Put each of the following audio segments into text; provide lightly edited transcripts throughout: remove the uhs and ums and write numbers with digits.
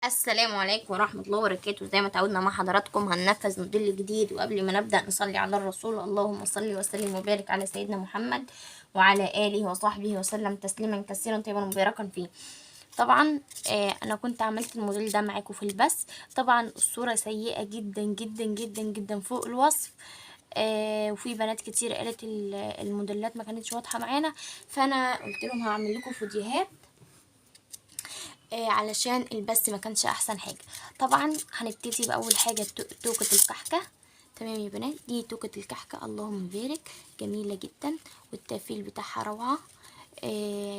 السلام عليكم ورحمة الله وبركاته. زي ما تعودنا مع حضراتكم هننفذ موديل جديد، وقبل ما نبدأ نصلي على الرسول، اللهم صل وسلم وبارك على سيدنا محمد وعلى آله وصحبه وسلم تسليما كثيرا طيبا مباركا فيه. طبعا انا كنت عملت الموديل ده معاكم في البث. طبعا الصورة سيئة جدا جدا جدا جدا فوق الوصف، وفي بنات كتير قالت الموديلات ما كانتش واضحة معانا، فانا قلت لهم هعمل لكم فيديوهات علشان البث ما كانش احسن حاجة. طبعا هنبتدي باول حاجة توكه الكحكه. تمام يا بنات، دي توكه الكحكه اللهم بارك، جميلة جدا والتقفيل بتاعها روعه،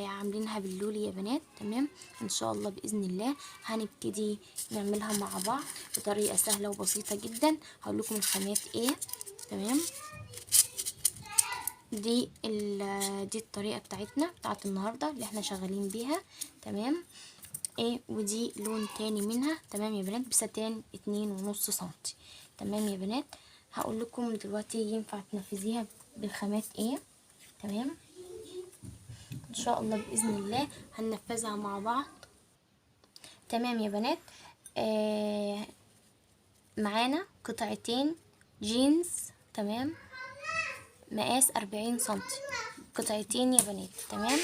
عاملينها باللولي يا بنات. تمام، ان شاء الله باذن الله هنبتدي نعملها مع بعض بطريقة سهلة وبسيطة جدا. هقول لكم الخامات ايه. تمام، دي الطريقة بتاعتنا بتاعت النهارده اللي احنا شغالين بيها. تمام، ايه ودي لون تاني منها. تمام يا بنات، بستان 2.5 سنتي. تمام يا بنات، هقول لكم دلوقتي ينفع تنفذيها بالخامات ايه. تمام، ان شاء الله باذن الله هننفذها مع بعض. تمام يا بنات، معانا قطعتين جينز، تمام، مقاس 40 سنتي، قطعتين يا بنات. تمام،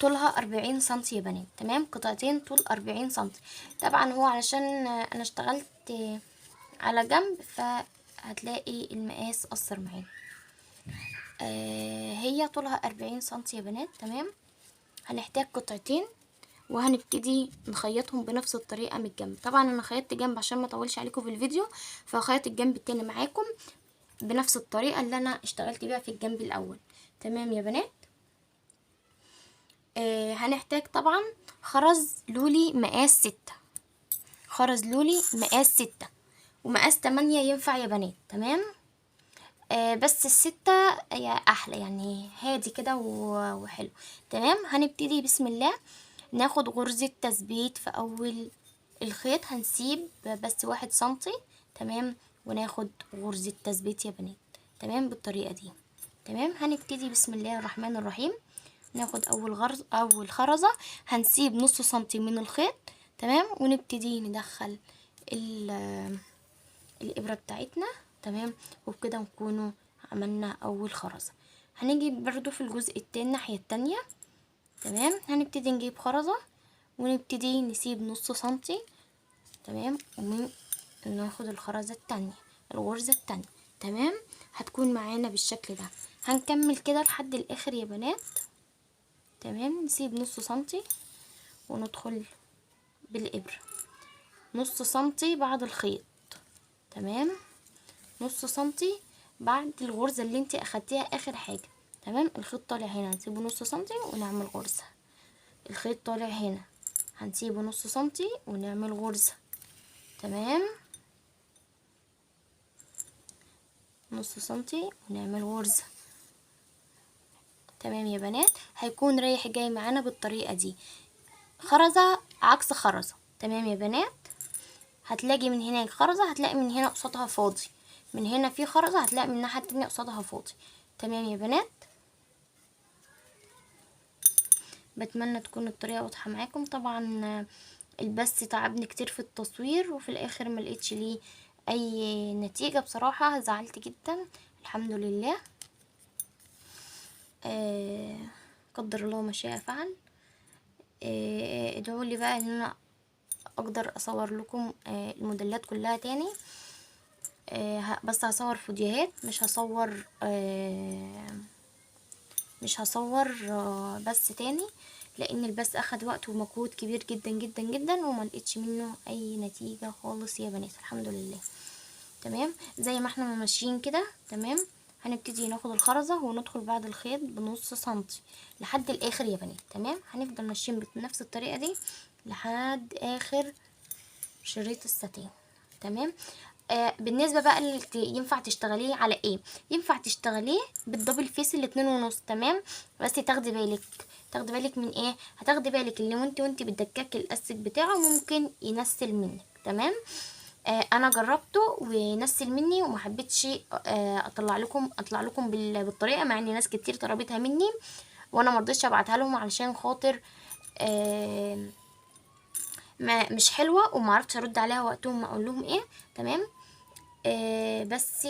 طولها 40 سنتي يا بنات. تمام، قطعتين طول 40 سنتي. طبعا هو علشان انا اشتغلت على جنب فهتلاقي المقاس قصر معايا. هي طولها 40 سنتي يا بنات. تمام، هنحتاج قطعتين وهنبتدي نخيطهم بنفس الطريقة من الجنب. طبعا انا خيطت جنب عشان ما اطولش عليكم في الفيديو، فخيطت الجنب التاني معاكم بنفس الطريقة اللي انا اشتغلت بيها في الجنب الاول. تمام يا بنات، هنحتاج طبعا خرز لولي مقاس 6، خرز لولي مقاس 6 ومقاس 8 ينفع يا بنات. تمام، بس ال6 يا احلى، يعني هادي كده وحلو. تمام، هنبتدي بسم الله. ناخد غرزة تثبيت في اول الخيط، هنسيب بس 1 سنتي. تمام، وناخد غرزة تثبيت يا بنات. تمام، بالطريقة دي. تمام، هنبتدي بسم الله الرحمن الرحيم. ناخد اول غرز، اول خرزة، هنسيب نص سنتي من الخيط. تمام، ونبتدي ندخل الابرة بتاعتنا. تمام، وبكده نكونوا عملنا اول خرزة. هنيجي برضو في الجزء التاني الناحية التانية. تمام، هنبتدي نجيب خرزة ونبتدي نسيب نص سنتي. تمام، وناخد الخرزة التانية، الغرزة التانية. تمام، هتكون معانا بالشكل ده. هنكمل كده لحد الاخر يا بنات. تمام، نسيب نص سنتي وندخل بالإبرة نص سنتي بعد الخيط. تمام، نص سنتي بعد الغرزة اللي انت اخدتيها اخر حاجة. تمام، الخيط طالع هنا هنسيبه نص سنتي ونعمل غرزة. الخيط طالع هنا هنسيبه نص سنتي ونعمل غرزة. تمام، نص سنتي ونعمل غرزة. تمام يا بنات، هيكون رايح جاي معانا بالطريقة دي، خرزة عكس خرزة. تمام يا بنات، هتلاقي من هناك خرزة، هتلاقي من هنا قصادها فاضي، من هنا في خرزة، هتلاقي من الناحية التانية قصادها فاضي. تمام يا بنات، بتمنى تكون الطريقة واضحة معاكم. طبعا البث تعبني كتير في التصوير وفي الاخر ما لقيتش ليه اي نتيجة، بصراحة زعلت جدا. الحمد لله، قدر الله ما شاء فعل. ادعوا لي بقى ان انا اقدر اصور لكم الموديلات كلها تاني. بس هصور فيديوهات، مش هصور بس تاني، لان البث اخد وقت ومجهود كبير جدا جدا جدا وما لقيتش منه اي نتيجة خالص يا بنات. الحمد لله. تمام، زي ما احنا ماشيين كده. تمام، هنبتدي ناخد الخرزة وندخل بعد الخيط بنص سنتي لحد الاخر يا بنات. تمام، هنفضل ماشيين بنفس الطريقة دي لحد اخر شريط الستان. تمام، بالنسبة بقى اللي ينفع تشتغليه على ايه؟ ينفع تشتغليه بال double face 2.5. تمام، بس تاخدي بالك من ايه؟ هتاخدي بالك اللي وانت بتدككي الاستك بتاعه ممكن ينسل منك. تمام، انا جربته ونسل مني وما حبيتش اطلع لكم بالطريقة، مع ان ناس كتير طلبتها مني وانا ما رضيتش ابعتها لهم علشان خاطر ما مش حلوة وما عرفتش ارد عليها وقتهم اقول لهم ايه. تمام. بس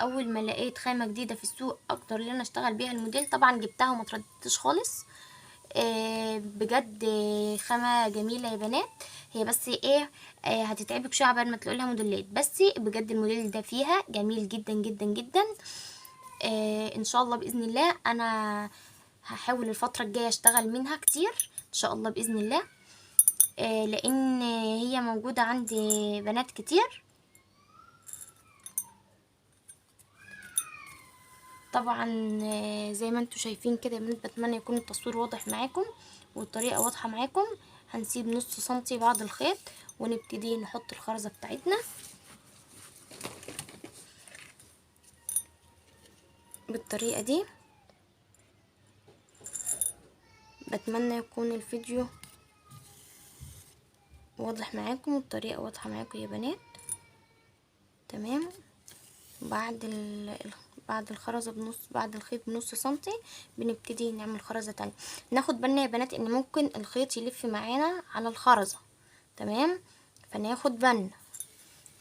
اول ما لقيت خامة جديدة في السوق اقدر ان انا اشتغل بيها الموديل طبعا جبتها وما ترددتش خالص. بجد خامة جميلة يا بنات. هي بس ايه، هتتعبك شوية عبال ما تلاقي لها موديلات، بس بجد الموديل ده فيها جميل جدا جدا جدا. ان شاء الله باذن الله انا هحاول الفترة الجاية اشتغل منها كتير ان شاء الله باذن الله، لان هي موجودة عندي بنات كتير. طبعا زي ما انتم شايفين كده يا بنات، بتمنى يكون التصوير واضح معاكم والطريقة واضحة معاكم. هنسيب نص سنتي بعد الخيط ونبتدي نحط الخرزه بتاعتنا بالطريقة دي. بتمنى يكون الفيديو واضح معاكم والطريقة واضحة معاكم يا بنات. تمام. بعد الخرزه بنص، بعد الخيط بنص سنتي بنبتدي نعمل خرزة تانية. ناخد بالنا يا بنات ان ممكن الخيط يلف معانا على الخرزه. تمام. فناخد بالنا،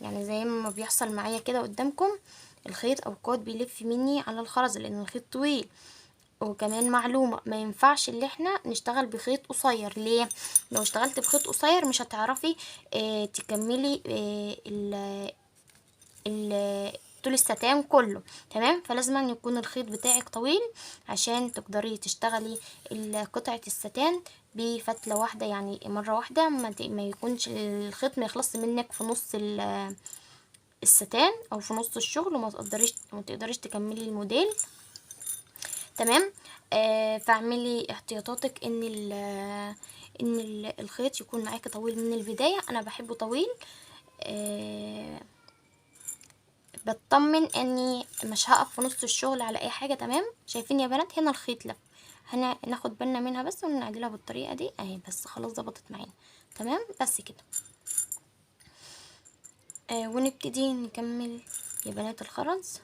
يعني زي ما بيحصل معايا كده قدامكم، الخيط اوقات بيلف مني على الخرزه لان الخيط طويل. وكمان معلومة، ما ينفعش اللي احنا نشتغل بخيط قصير. ليه؟ لو اشتغلت بخيط قصير مش هتعرفي تكملي طول الستان كله. تمام. فلازم أن يكون الخيط بتاعك طويل عشان تقدري تشتغلي قطعة الستان بفتلة واحدة، يعني مرة واحدة، ما يكونش الخيط ما يخلصش منك في نص الستان او في نص الشغل وما تقدريش تكملي الموديل. تمام. فاعملي احتياطاتك ان الخيط يكون معاكي طويل من البداية. انا بحبه طويل، بطمن اني مش هقف في نص الشغل على اي حاجة. تمام. شايفين يا بنات هنا الخيط لف، هنا ناخد بالنا منها بس ونعدلها بالطريقة دي اهي، بس خلاص ظبطت معانا. تمام. بس كده. ونبتدي نكمل يا بنات الخرز.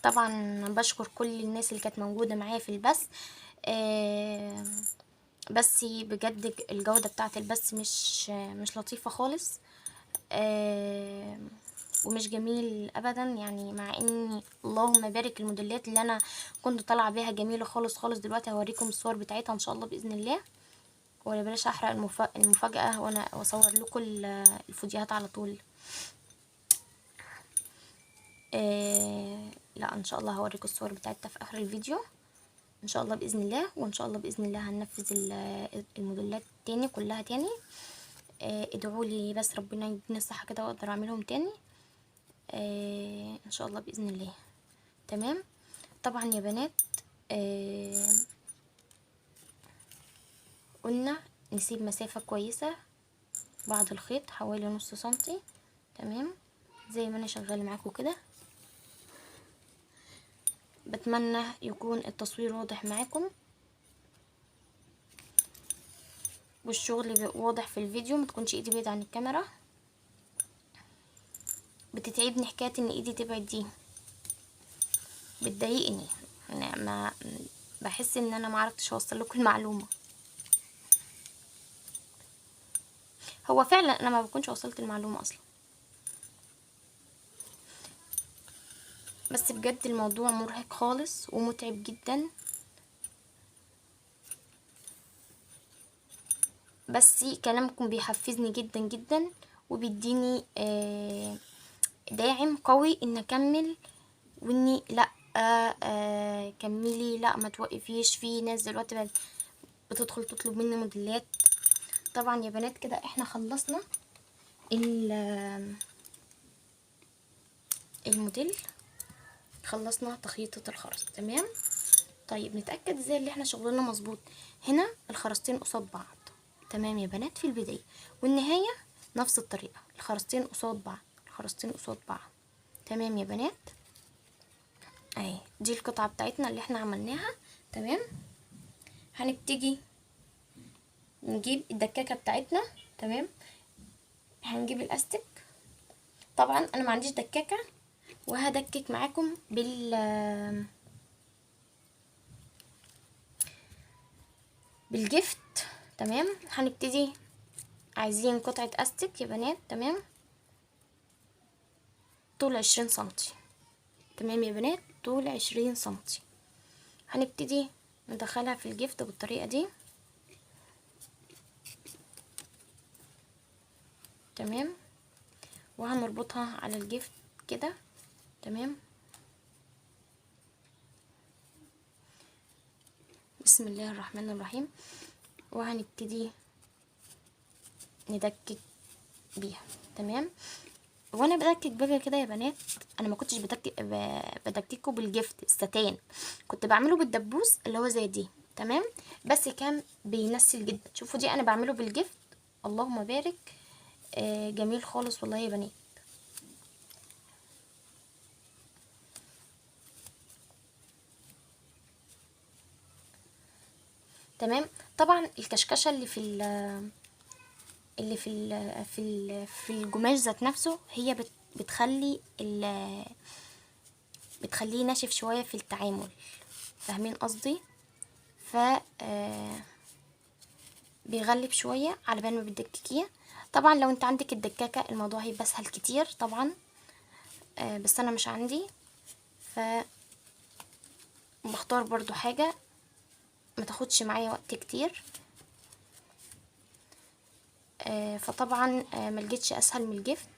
طبعا بشكر كل الناس اللي كانت موجودة معايا في البث. بس بجد الجودة بتاعه البث مش لطيفة خالص، ومش جميل ابدا، يعني مع ان اللهم بارك الموديلات اللي انا كنت طالعه بيها جميلة خالص خالص. دلوقتي هوريكم الصور بتاعتها ان شاء الله باذن الله، ولا بلاش احرق المفاجاة وانا اصور لكم الفيديوهات على طول. لا ان شاء الله هوريكم الصور بتاعتها في اخر الفيديو ان شاء الله باذن الله. وان شاء الله باذن الله هننفذ الموديلات تاني كلها تاني. ادعوا لي بس ربنا يديني الصحة كده واقدر اعملهم تاني، ان شاء الله باذن الله. تمام. طبعا يا بنات قلنا نسيب مسافة كويسة بعد الخيط حوالي نص سنتي. تمام. زي ما انا شغالة معاكم كده. بتمنى يكون التصوير واضح معاكم والشغل واضح في الفيديو، ما تكونش ايدي بعيدة عن الكاميرا. بتتعبني حكاية ان ايدي تبعد دي، بتضايقني، انا ما بحس ان انا ما عرفتش اوصل لكم المعلومة. هو فعلا انا ما بكونش وصلت المعلومة اصلا، بس بجد الموضوع مرهق خالص ومتعب جدا. بس كلامكم بيحفزني جدا جدا وبيديني داعم قوي ان اكمل، واني لا كملي، لا ما توقفيش. في ناس دلوقتي بتدخل تطلب مني موديلات. طبعا يا بنات كده احنا خلصنا الموديل، خلصنا تخيطة الخرز. تمام. طيب نتأكد ازاي اللي احنا شغلنا مظبوط. هنا الخرزتين قصاد بعض. تمام يا بنات، في البداية والنهاية نفس الطريقة، الخرزتين قصاد بعض، الخرزتين قصاد بعض. تمام يا بنات، اهي دي القطعة بتاعتنا اللي احنا عملناها. تمام. هنبتدي نجيب الدكاكة بتاعتنا. تمام. هنجيب الاستك. طبعا انا ما عنديش دكاكة، وهدكك معاكم بالجفت. تمام، هنبتدي. عايزين قطعة استك يا بنات، تمام، طول 20 سنتي. تمام يا بنات، طول 20 سنتي. هنبتدي ندخلها في الجفت بالطريقة دي. تمام، وهنربطها على الجفت كده. تمام، بسم الله الرحمن الرحيم. وهنبتدي ندكك بيها. تمام، وانا بدكك بقى كده يا بنات، انا ما كنتش بدككه بالجفت الستان، كنت بعمله بالدبوس اللي هو زي دي. تمام، بس كان بينسل جدا. شوفوا دي انا بعمله بالجفت، اللهم بارك، جميل خالص والله يا بنات. تمام، طبعا الكشكشه اللي في ال اللي في ال في ال في القماش ذات نفسه هي بتخلي بتخليه ناشف شوية في التعامل، فاهمين قصدي؟ ف بيغلب شوية على بال ما بتدككيه. طبعا لو انت عندك الدكاكه الموضوع هيبقى اسهل كتير طبعا، بس انا مش عندي، ف بختار برضو حاجة ما تاخدش معايا وقت كتير. فطبعا ما لقيتش اسهل من الجفت.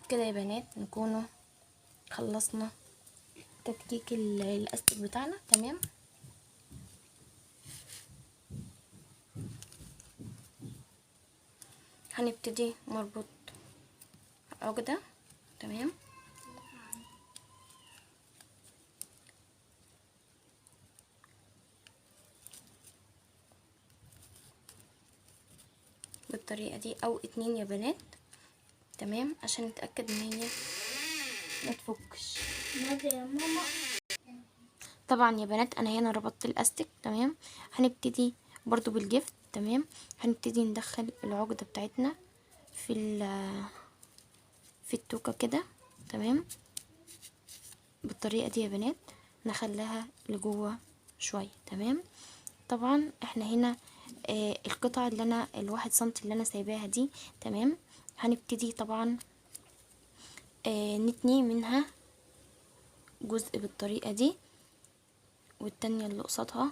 كده يا بنات نكونوا خلصنا تدكيك الاستك بتاعنا. تمام، هنبتدي نربط عقدة. تمام، بالطريقة دي او 2 يا بنات. تمام، عشان نتأكد ان هي ما تفكش. ماذا يا ماما؟ طبعا يا بنات انا هنا ربطت الاستك. تمام، هنبتدي برضو بالجفت. تمام، هنبتدي ندخل العقدة بتاعتنا في التوكة كده. تمام، بالطريقة دي يا بنات نخليها لجوه شوية. تمام، طبعا احنا هنا القطعة اللي انا 1 سنتي اللي انا سايباها دي. تمام، هنبتدي طبعا نتني منها جزء بالطريقة دي، والتانية اللي قصادها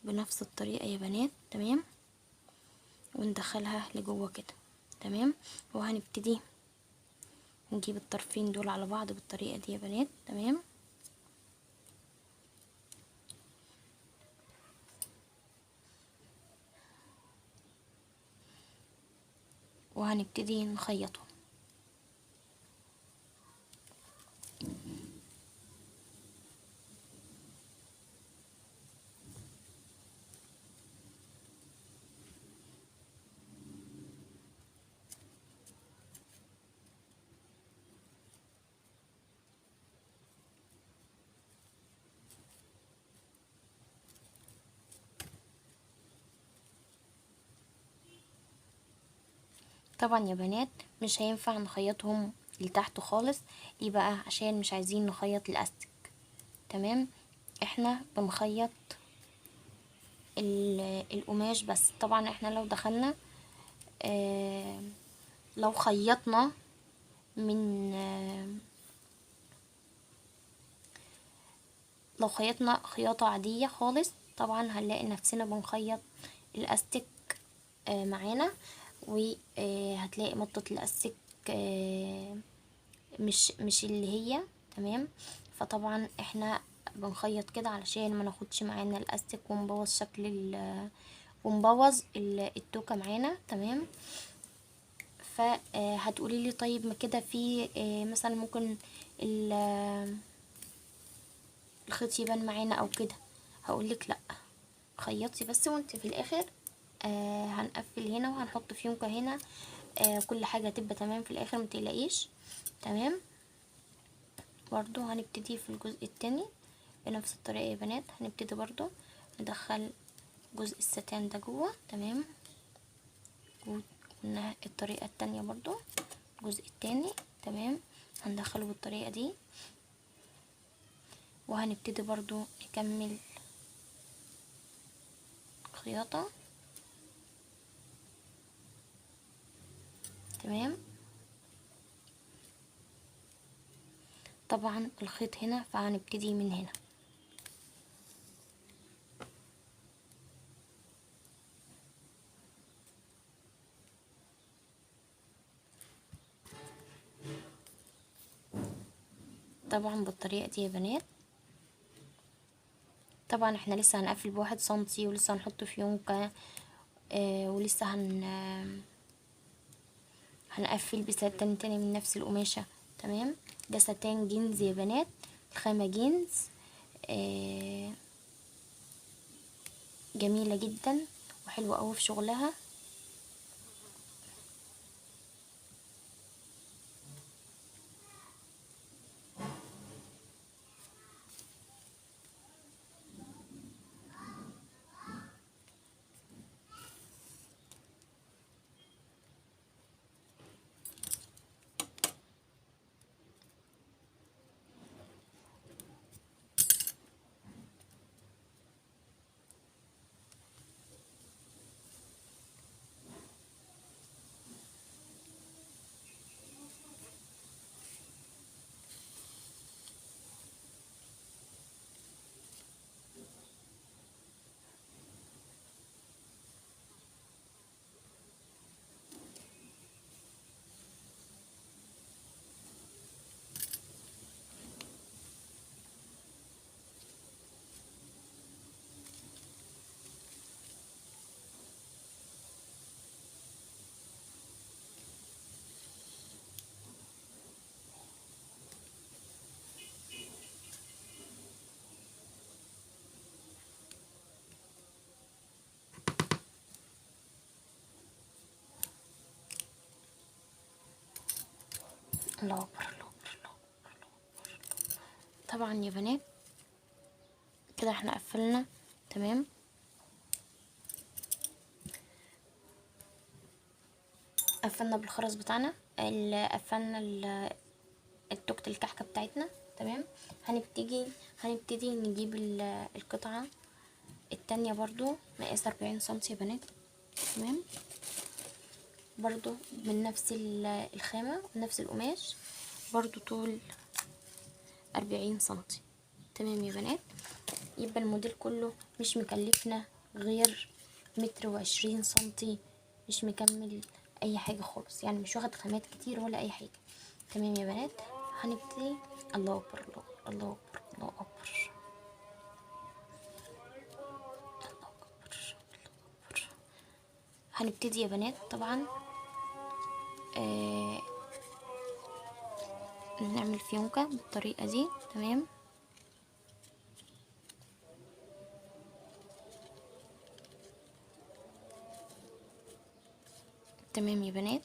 بنفس الطريقة يا بنات. تمام، وندخلها لجوه كده. تمام، وهنبتدي نجيب الطرفين دول على بعض بالطريقة دي يا بنات. تمام، وهنبتدي نخيطه. طبعا يا بنات مش هينفع نخيطهم لتحت خالص، ليه بقى؟ عشان مش عايزين نخيط الاستك. تمام، احنا بنخيط القماش بس. طبعا احنا لو دخلنا لو خيطنا من لو خيطنا خياطة عادية خالص طبعا هنلاقي نفسنا بنخيط الاستك معانا، وهتلاقي مطة الاستك مش اللي هي. تمام، فطبعا احنا بنخيط كده علشان ما ناخدش معانا الاستك ونبوظ شكل ونبوظ التوكة معانا. تمام، فهتقولي لي طيب ما كده في مثلا ممكن الخيط يبان معانا او كده. هقولك لا، خيطي بس، وانت في الاخر هنقفل هنا وهنحط فيونكة هنا، كل حاجة هتبقى تمام في الاخر، متقلقيش. تمام، برضو هنبتدي في الجزء التاني بنفس الطريقة يا بنات. هنبتدي برضو ندخل جزء الستان ده جوه. تمام، وقلنا الطريقة التانية برضو الجزء التاني. تمام، هندخله بالطريقة دي، وهنبتدي برضو نكمل خياطة. تمام، طبعا الخيط هنا فهنبتدي من هنا. طبعا بالطريقة دي يا بنات. طبعا احنا لسه هنقفل ب1 سنتي، ولسه هنحط فيونكة، ولسه هنقفل بستان تاني من نفس القماشة. تمام، ده ستان جينز يا بنات، الخامة جينز، جميلة جدا وحلوة قوي في شغلها. الله اكبر الله اكبر الله اكبر الله اكبر. طبعا يا بنات كده احنا قفلنا. تمام، قفلنا بالخرز بتاعنا، قفلنا التوكت الكحكه بتاعتنا. تمام، هنبتدي نجيب القطعة التانية برضو مقاس 40 سنتي يا بنات. تمام، برضو من نفس الخامة ونفس القماش، برضو طول 40 سنتي. تمام يا بنات، يبقى الموديل كله مش مكلفنا غير 1.20 متر، مش مكمل اي حاجة خالص، يعني مش واخد خامات كتير ولا اي حاجة. تمام يا بنات، هنبتدي. الله اكبر الله اكبر الله اكبر الله اكبر الله اكبر الله اكبر. هنبتدي يا بنات طبعا نعمل فيونكة بالطريقة دي. تمام، تمام يا بنات،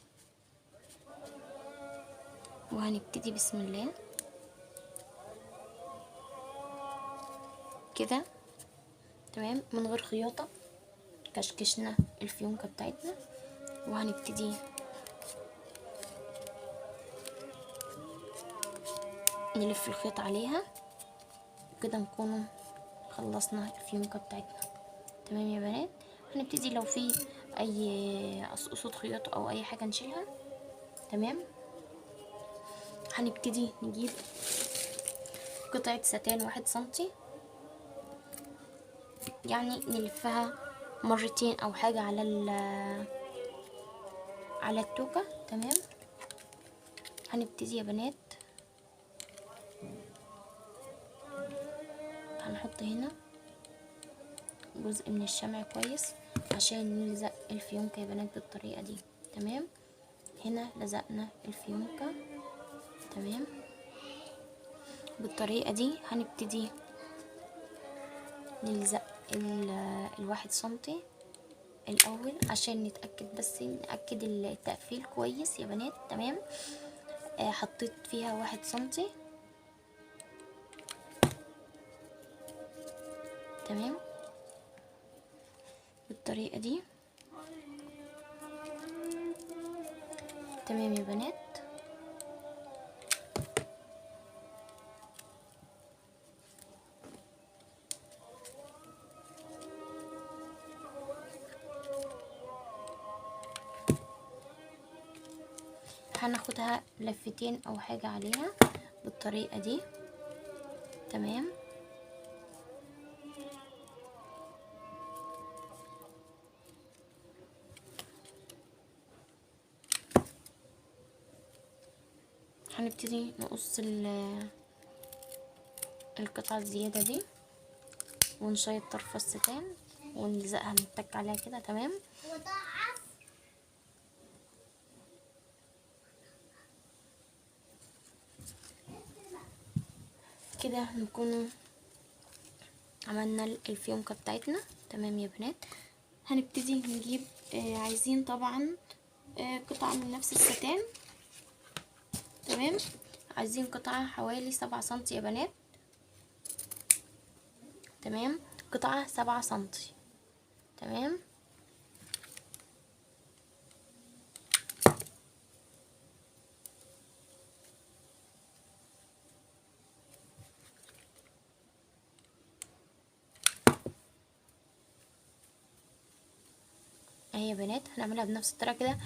وهنبتدي بسم الله كده. تمام، من غير خياطة كشكشنا الفيونكة بتاعتنا، وهنبتدي نلف الخيط عليها كده، نكون خلصنا الفيونكة بتاعتنا. تمام يا بنات، هنبتدي لو في اي قصقصات خياطة او اي حاجة نشيلها. تمام، هنبتدي نجيب قطعة ستان 1 سنتي، يعني نلفها مرتين او حاجة على التوكة. تمام، هنبتدي يا بنات هنحط هنا جزء من الشمع كويس عشان نلزق الفيونكة يا بنات بالطريقة دي. تمام، هنا لزقنا الفيونكة. تمام، بالطريقة دي هنبتدي نلزق 1 سنتي الاول عشان نتاكد، بس ناكد التقفيل كويس يا بنات. تمام. حطيت فيها 1 سنتي. تمام بالطريقة دي. تمام يا بنات. هناخدها لفتين او حاجة عليها بالطريقة دي. تمام. هنبتدي نقص القطعة الزيادة دي ونشيط طرف الستان ونلزقها، نتك عليها كده. تمام. كده نكون عملنا الفيونكة بتاعتنا. تمام يا بنات. هنبتدي نجيب عايزين طبعا قطعة من نفس الستان. تمام. عايزين قطعة حوالي 7 سنتي يا بنات. تمام. قطعة 7 سنتي. تمام. اهي يا بنات هنعملها بنفس الطريقة كده.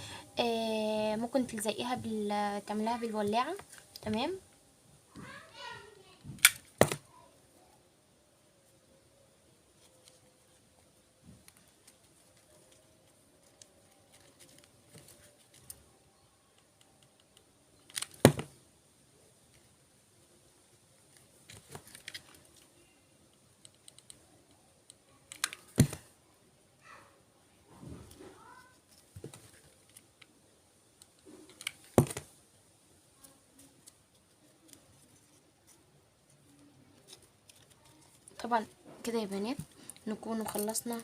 ممكن تلزقيها تعمليها بالولاعه. تمام. طبعا كده يا بنات نكون خلصنا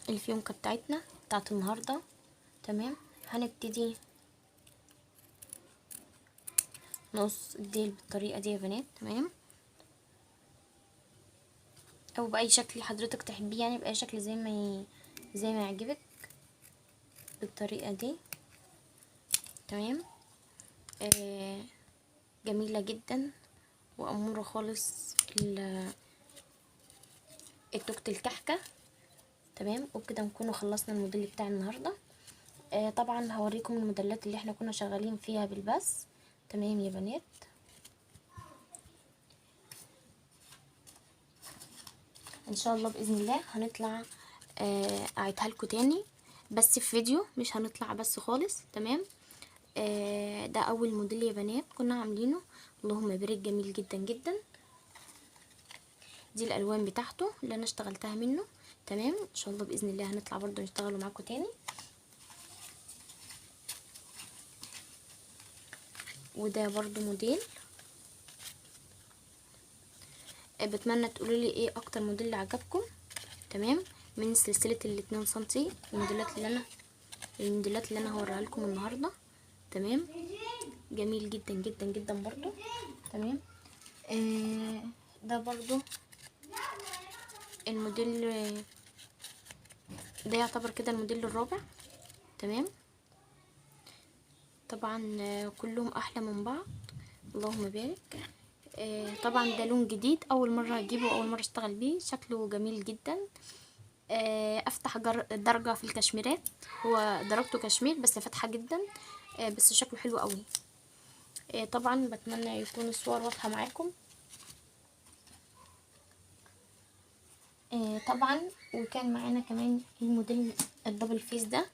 الفيونكة بتاعتنا بتاعت النهارده. تمام. هنبتدي نقص الديل بالطريقة دي يا بنات. تمام. او باي شكل حضرتك تحبيه، يعني باي شكل زي ما يعجبك بالطريقة دي. تمام. جميلة جدا وأمورة خالص التوكت الكحكة. تمام. وبكده نكون خلصنا الموديل بتاع النهارده. طبعا هوريكم الموديلات اللي احنا كنا شغالين فيها بالبس. تمام يا بنات. ان شاء الله باذن الله هنطلع اعيدها لكم تاني بس في فيديو، مش هنطلع بس خالص. تمام. ده اول موديل يا بنات كنا عاملينه، اللهم بارك، جميل جدا جدا. دي الالوان بتاعته اللي انا اشتغلتها منه. تمام. ان شاء الله باذن الله هنطلع برضو نشتغله معاكم تاني. وده برضو موديل. بتمنى تقولوا لي ايه اكتر موديل عجبكم. تمام. من سلسلة ال2 سنتي، الموديلات اللي انا هوريها لكم النهارده. تمام. جميل جدا جدا جدا برضو. تمام. ده برضو الموديل ده يعتبر كده الموديل الرابع. تمام. طبعا كلهم احلى من بعض، اللهم بارك. طبعا ده لون جديد، اول مرة اجيبه، اول مرة اشتغل بيه، شكله جميل جدا. افتح درجه في الكشميرات، هو درجته كشمير بس فاتحة جدا، بس شكله حلو قوي. طبعا بتمنى يكون الصور واضحة معاكم. طبعا وكان معانا كمان الموديل ال double face ده،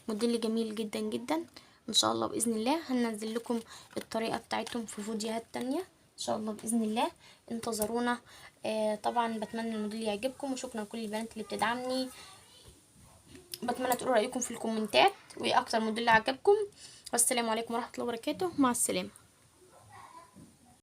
موديل جميل جدا جدا. ان شاء الله باذن الله هننزل لكم الطريقة بتاعتهم في فيديوهات تانية ان شاء الله باذن الله، انتظرونا. طبعا بتمنى الموديل يعجبكم، وشكرا لكل البنات اللي بتدعمني. بتمنى تقولوا رايكم في الكومنتات وايه اكتر موديل عجبكم. والسلام عليكم ورحمة الله وبركاته، مع السلامة.